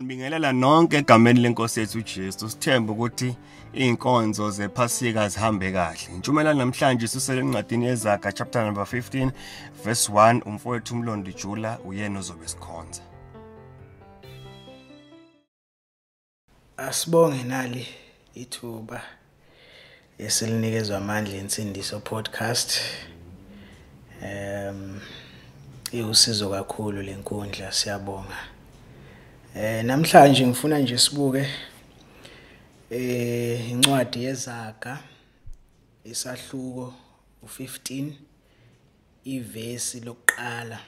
Bingelela nonke egameni lenkosi yethu uJesu. Sithemba ukuthi inkonzo zePhasika zihambe kahle. Intshumela namhlanje isusele encwadini yeZaga chapter number 15 verse 1. Umfowethu uMlondi Jula uyena ozobe sikhonza. Asibonge nali ithuba esilinikezwa Amandla Ensindiso podcast. Iwusizo kakhulu lenkundla, siyabonga. Namhlanje ngifuna nje sibuke incwadi yeZaga isahluko u15 ivesi lokuqala.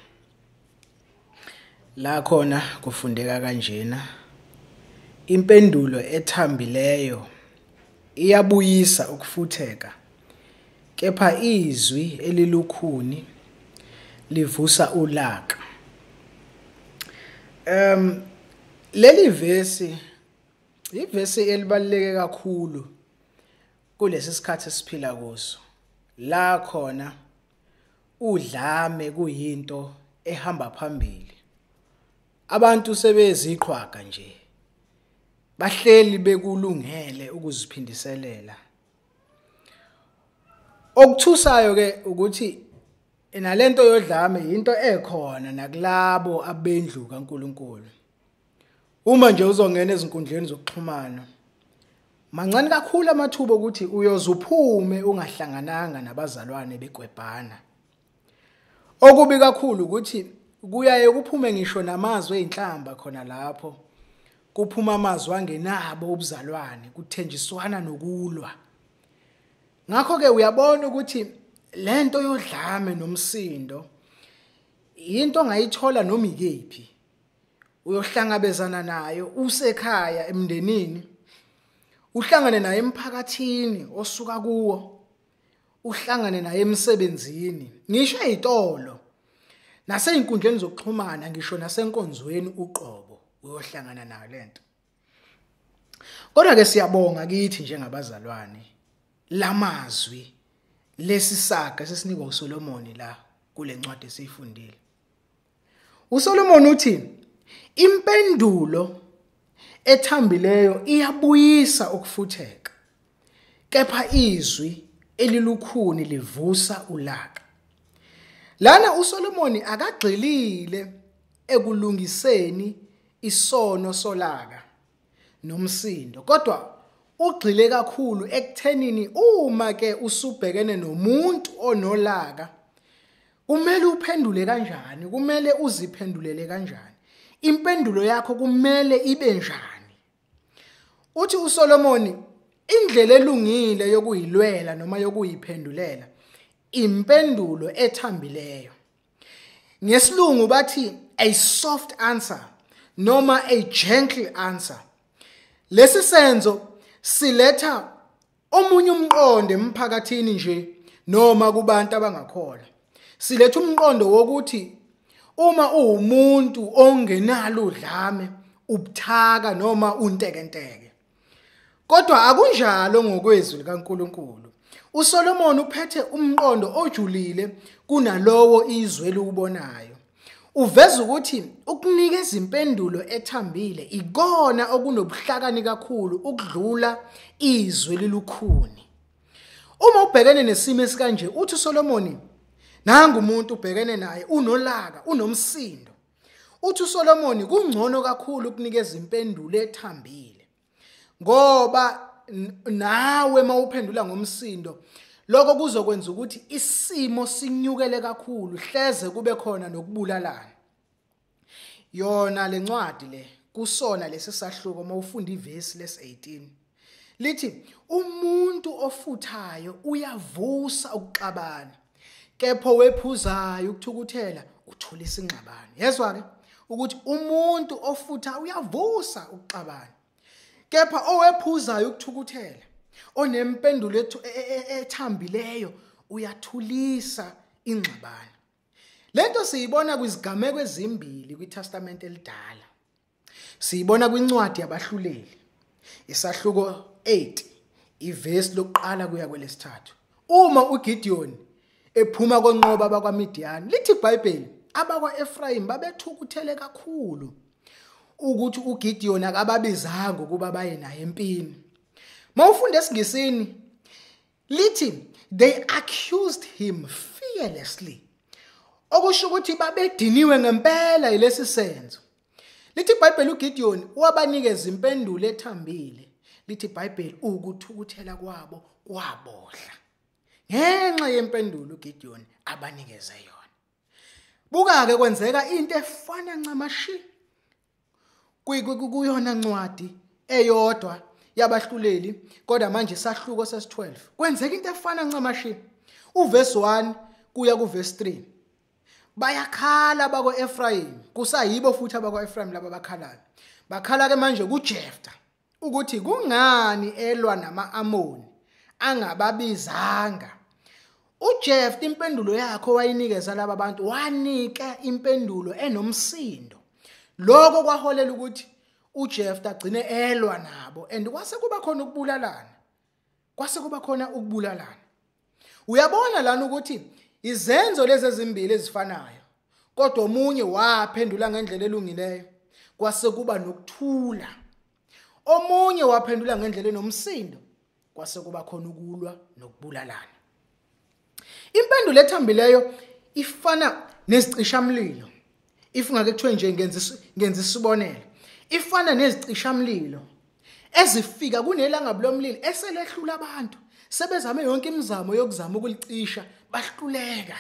La khona kufundeka kanjena: impendulo ethambileyo iyabuyisa ukufutheka, kepha izwi elilukhuni livusa ulaka. Leli vesi ivesi elibaluleke kakhulu kulesi sikhathi esiphila kuso, la khona udlame kuyinto ehamba phambili. Abantu sebeziqhwaga nje, bahleli bekulungele ukuziphindiselela. Okuthusayo ke ukuthi nalento yodlame into ekhona nakulabo abendlu kaNkuluNkulu. Uma nje uzongena ezinkundleni zokuxhumana, mancane kakhulu amathuba ukuthi uyozuphume ungahlangananga nabazalwane begwebhana. Okubi kakhulu ukuthi kuyaye kuphume ngisho namazwi einhlamba khona lapho, kuphuma amazwi angenabo ubuzalwane, kuthenjiswana nokulwa. Ngakho ke uyabona ukuthi lento yodlame nomsindo into ongayithola noma ikephi, uyohlangabezana nayo usekhaya emndenini, uhlangane naye emphakathini osuka kuwo, uhlangane naye emsebenzini, ngisho ezitolo, nasey'nkundleni zokuxhumana, ngisho nasenkonzweni uqobo uyohlangana nayo lento. Kodwa ke siyabonga kithi njengabazalwane lamazwi lesi saga sesinikwa uSolomon la kule ncwadi esiyifundile. uSolomon uthi impendulo ethambileyo iyabuyisa ukufutheka, kepha izwi elilukhuni livusa ulaka. Lana uSolomon akagxilile ekulungiseni isono solaka nomsindo, kodwa ugxile kakhulu ekuthenini uma ke usubhekene nomuntu onolaka kumele uphendule kanjani, kumele uziphendulele kanjani, impendulo yakho kumele ibe njani. Uthi uSolomon indlela elungile yokuyilwela noma yokuyiphendulela impendulo ethambileyo. Ngesilungu bathi a soft answer noma a gentle answer. Lesi senzo siletha omunye umqondo emphakathini nje noma kubantu abangakholwa. Siletha umqondo wokuthi uma uwumuntu ongenalo udlame, ubuthaka noma untekenteke. Kodwa akunjalo ngokwezwi likaNkuluNkulu. uSolomon uphethe umqondo ojulile kunalowo izwe eliwubonayo. Uveza ukuthi ukunikeza impendulo ethambile ikona okunobuhlakani kakhulu ukudlula izwi lilukhuni. Uma ubhekene nesimo esikanje, uthi uSolomon nangu umuntu ubhekene naye unolaka, unomsindo. Uthi uSolomon kungcono kakhulu ukunikeza impendulo ethambile, ngoba nawe mawuphendula ngomsindo lokho kuzokwenza ukuthi isimo sinyukele kakhulu, hleze kube khona nokubulalana. Yona lencwadi le kusona lesi sahluko mawufunda ivesi lesi-18 lithi umuntu ofuthayo uyavusa ukuxabana, kepha wephuzayo ukuthukuthela uthulisa ingxabano. Yezwa ke ukuthi umuntu ofutha uyavusa ukuxabana, kepha owephuzayo ukuthukuthela onempendulo ethambileyo uyathulisa ingxabano. Lento siyibona kwizigameko ezimbili kwiTestament elidala. Siyibona kwincwadi yabahluleli isahluko 8 ivesi lokuqala kuya kwelesithathu. Uma uGideon ephuma konqoba abakwaMidian, lithi iBhayibheli abakwaEphraim babethukuthele kakhulu. ukuthi uGideon akababizanga ukuba baye naye empini. Mawufunda esiNgisini lithi they accused him fearlessly, okusho ukuthi babediniwe ngempela yilesi senzo. Lithi iBhayibheli uGideon wabanikeza impendulo ethambile. Lithi iBhayibheli ukuthukuthela kwabo kwabohla ngenxa yempendulo uGideon abanikeze yona. Buka ke kwenzeka into efana ncamashi kuyona ncwadi eyodwa yabahluleli, kodwa manje isahluko sesi-12 kwenzeka into efana ncamashi. Uverse 1 kuya kuverse 3 bayakhala bakwa-Ephraim, kusayibo futhi abakwa-Ephraim laba bakhalayo. Bakhala ke manje kuJeftha ukuthi kungani elwa nama-Amoni angababizanga. uJeftha impendulo yakhe wayinikeza laba bantu, wanika impendulo enomsindo. Lokho kwaholela ukuthi uJeftha agcine elwa nabo, and kwase kuba khona ukubulalana. Kwase kuba khona ukubulalana. Uyabona lana ukuthi izenzo lezi ezimbili ezifanayo, kodwa omunye waphendula ngendlela elungileyo kwase kuba nokuthula, omunye waphendula ngendlela enomsindo kwase kuba khona ukulwa nokubulalana. Impendulo ethambileyo ifana nezicishamlilo. If ngake kuthiwe nje ngenza isibonelo, ifana nezicishamlilo ezifika kunelangabi lomlilo eselehlula abantu, sebezame yonke imizamo yokuzama ukulicisha bahluleka.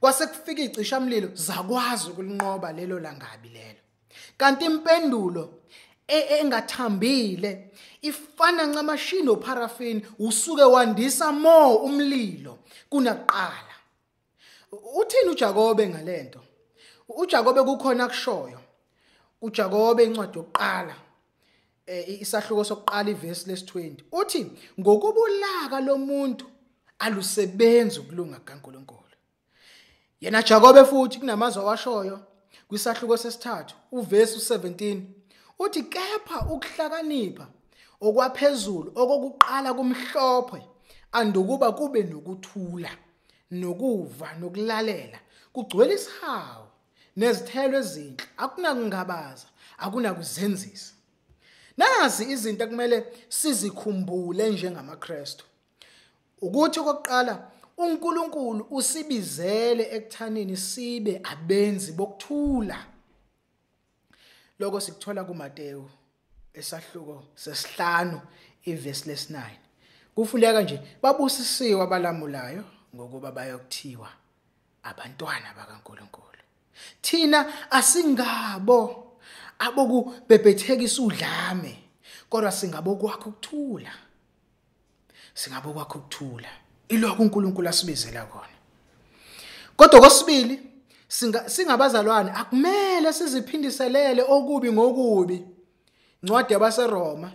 Kwase kufika icishamlilo zakwazi ukulinqoba lelo langabi lelo. Kanti impendulo engathambile ifana ncamashi nopharafini, usuke wandisa more umlilo kunakuqala. Uthini uJakobe ngalento? uJakobe kukhona akushoyo. uJakobe incwadi yokuqala isahluko sokuqala ivesi lesi-20 uthi ngokubulaka lomuntu alusebenzi ukulunga kaNkulunkulu. Yena Jakobe futhi kunamazwi awashoyo kwisahluko sesithathu uvesi u17 uthi kepha ukuhlakanipha okwaphezulu okokuqala kumhlophe andukuba kube nokuthula nokuva nokulalela, kugcwele isihawu nezithelo ezinhle, akunakungabaza, akunakuzenzisa. Nazi izinto ekumele sizikhumbule njengamaKristu. Ukuthi okokuqala, uNkulunkulu usibizele ekuthanini sibe abenzi bokuthula. Lokho sikuthola kuMateyu esahluko sesihlanu ivesi lesi-9. Kufuneka nje babusisiwe abalamulayo ngokuba bayokuthiwa abantwana bakaNkulunkulu. Thina asingabo abokubhebhethekisa udlame, kodwa singabo kwakho ukuthula. Singabo kwakho ukuthula. Ilokho uNkulunkulu asibizela kona. Kodwa kwesibili, singabazalwane akumele siziphindiselele okubi ngokubi. Incwadi yabaseRoma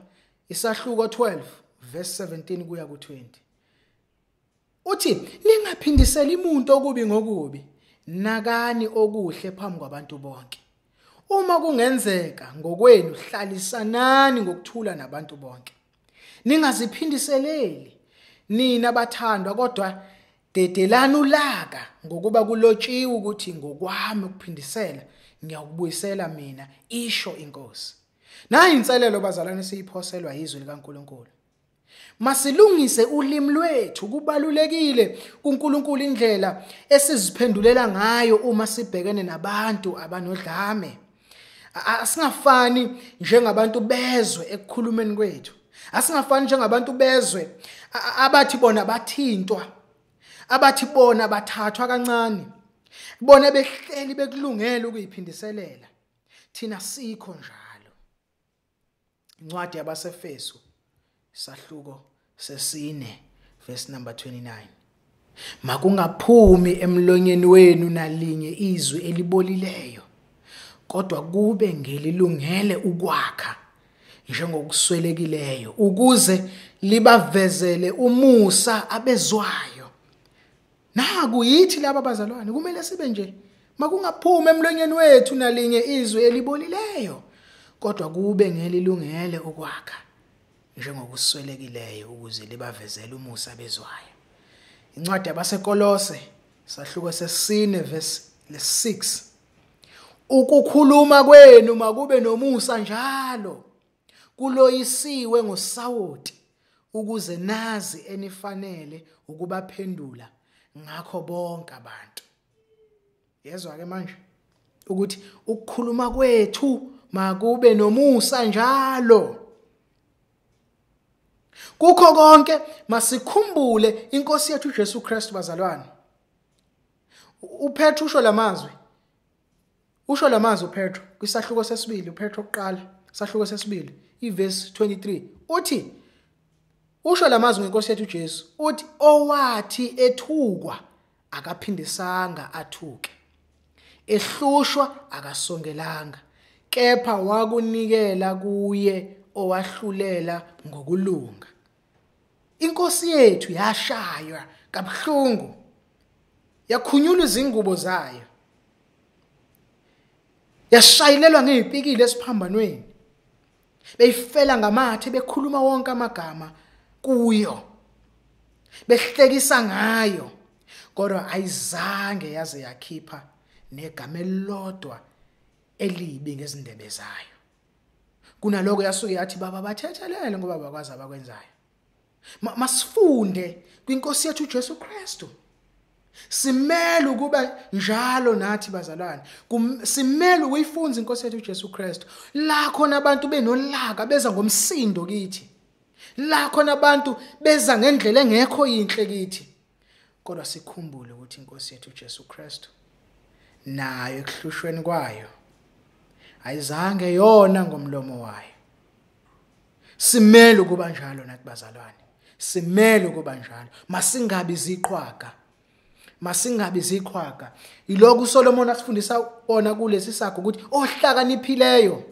isahluko 12 verse 17 kuya ku20. Uthi ningaphindiseli umuntu okubi ngokubi, nakani okuhle phambi kwabantu bonke. Uma kungenzeka ngokwenu hlalisanani ngokuthula nabantu bonke. Ningaziphindiseleli nina bathandwa, kodwa dedelani ulaka, ngokuba kulotshiwe ukuthi ngokwami ukuphindisela ngiyakubuyisela mina, isho iNkosi. Nayi inselelo bazalwane siyiphoselwa izwi likaNkulunkulu. Masilungise ulimi lwethu. Kubalulekile kuNkulunkulu indlela esiziphendulela ngayo uma sibhekene nabantu abanodlame. Asingafani njengabantu bezwe ekukhulumeni kwethu. Asingafani njengabantu bezwe abathi bona bathintwa, abathi bona bathathwa kancane, bona behleli bekulungela ukuyiphindiselela. Thina sikho njalo. Incwadi yabaseFesu sahluko sesine verse number 29. Makungaphumi emlonyeni wenu nalinye izwi elibolileyo, kodwa kube ngelilungele ukwakha njengokuswelekileyo, ukuze libavezele umusa abezwayo. Naku yithi laba bazalwane kumele sibe nje. Makungaphumi emlonyeni wethu nalinye izwi elibolileyo, kodwa kube ngelilungele ukwakha njengokuswelekileyo, ukuze libavezele umusa abezwayo. Incwadi yabaseKolose sahluko sesine verse le6. Ukukhuluma kwenu makube nomusa njalo, kuloyisiwe ngosawoti, ukuze nazi enifanele ukubaphendula ngakho bonke abantu. Yezwa ke manje ukuthi ukukhuluma kwethu makube nomusa njalo. Kukho konke masikhumbule inkosi yethu uJesu Kristu bazalwane. uPetru usho lamazwi. Usho lamazwi uPetru kwisahluko sesibili, uPetru oqala, isahluko sesibili, iverse 23. Uthi usho lamazwi ngenkosi yethu uJesu, uthi owathi ethukwa akaphindisanga athuke, ehlushwa akasongelanga, kepha wakunikela kuye owahlulela ngokulunga. Inkosi yethu yashaywa kabuhlungu, yakhunyulwa izingubo zayo, yashayilelwa ngezipikili esiphambanweni, beyifela ngamathe, bekhuluma wonke amagama kuyo, behlekisa ngayo, kodwa ayizange yaze yakhipha negama elilodwa elibi ngezindebe zayo. Kunaloko yasuke yathi baba bathethelele ngoba bakwazi abakwenzayo. Masifunde kwinkosi yethu uJesu Kristu. Simele ukuba njalo nathi bazalwane. Simele ukuyifunza inkosi yethu uJesu Kristu. La khona abantu benolaka beza ngomsindo kithi. La khona abantu beza ngendlela engekho yinhle kithi. Kodwa sikhumbule ukuthi inkosi yethu uJesu Kristu nayo ekuhlushweni kwayo ayizange yona ngomlomo wayo. Simele ukuba njalo nathi bazalwane. Simele ukuba njalo. Masingabi iziqhwaga. Masingabi iziqhwaga. Yilokhu uSolomon asifundisa kona kulesi sakho ukuthi ohlakaniphileyo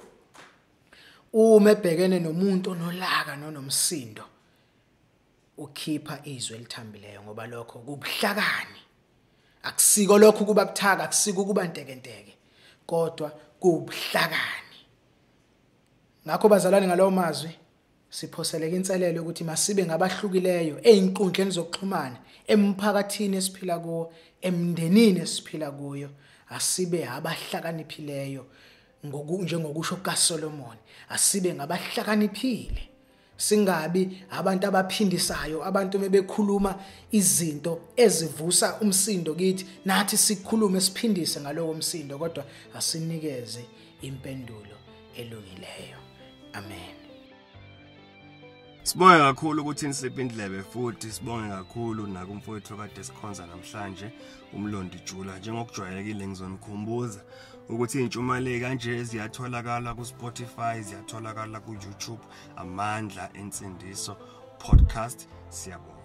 uma ebhekene nomuntu onolaka nonomsindo ukhipha izwi elithambileyo, ngoba lokho kubuhlakani. Akusiko lokho kuba buthaka, akusiko kuba ntekenteke, kodwa kubuhlakani. Ngakho bazalwane, ngalowo mazwi siphoseleka inselelo ukuthi masibe ngabahlukileyo einkundleni zokuxhumana, emphakathini esiphila kuwo, emndenini esiphila kuyo. Asibe abahlakaniphileyo njengokusho kukaSolomon. Asibe ngabahlakaniphile, singabi abantu abaphindisayo, abantu bebekhuluma izinto ezivusa umsindo kithi, nathi sikhulume siphindise ngalowo msindo, kodwa asinikeze impendulo elungileyo. Amen. Sibonge kakhulu ukuthi nisiphe indlebe, futhi sibonge kakhulu nakumfowethu kade sikhonza namhlanje uMlondi Jula. Njengokujwayelekile ngizonikhumbuza ukuthi intshumayelo kanje ziyatholakala ku Spotify, ziyatholakala ku YouTube, Amandla Ensindiso Podcast. Siyabonga.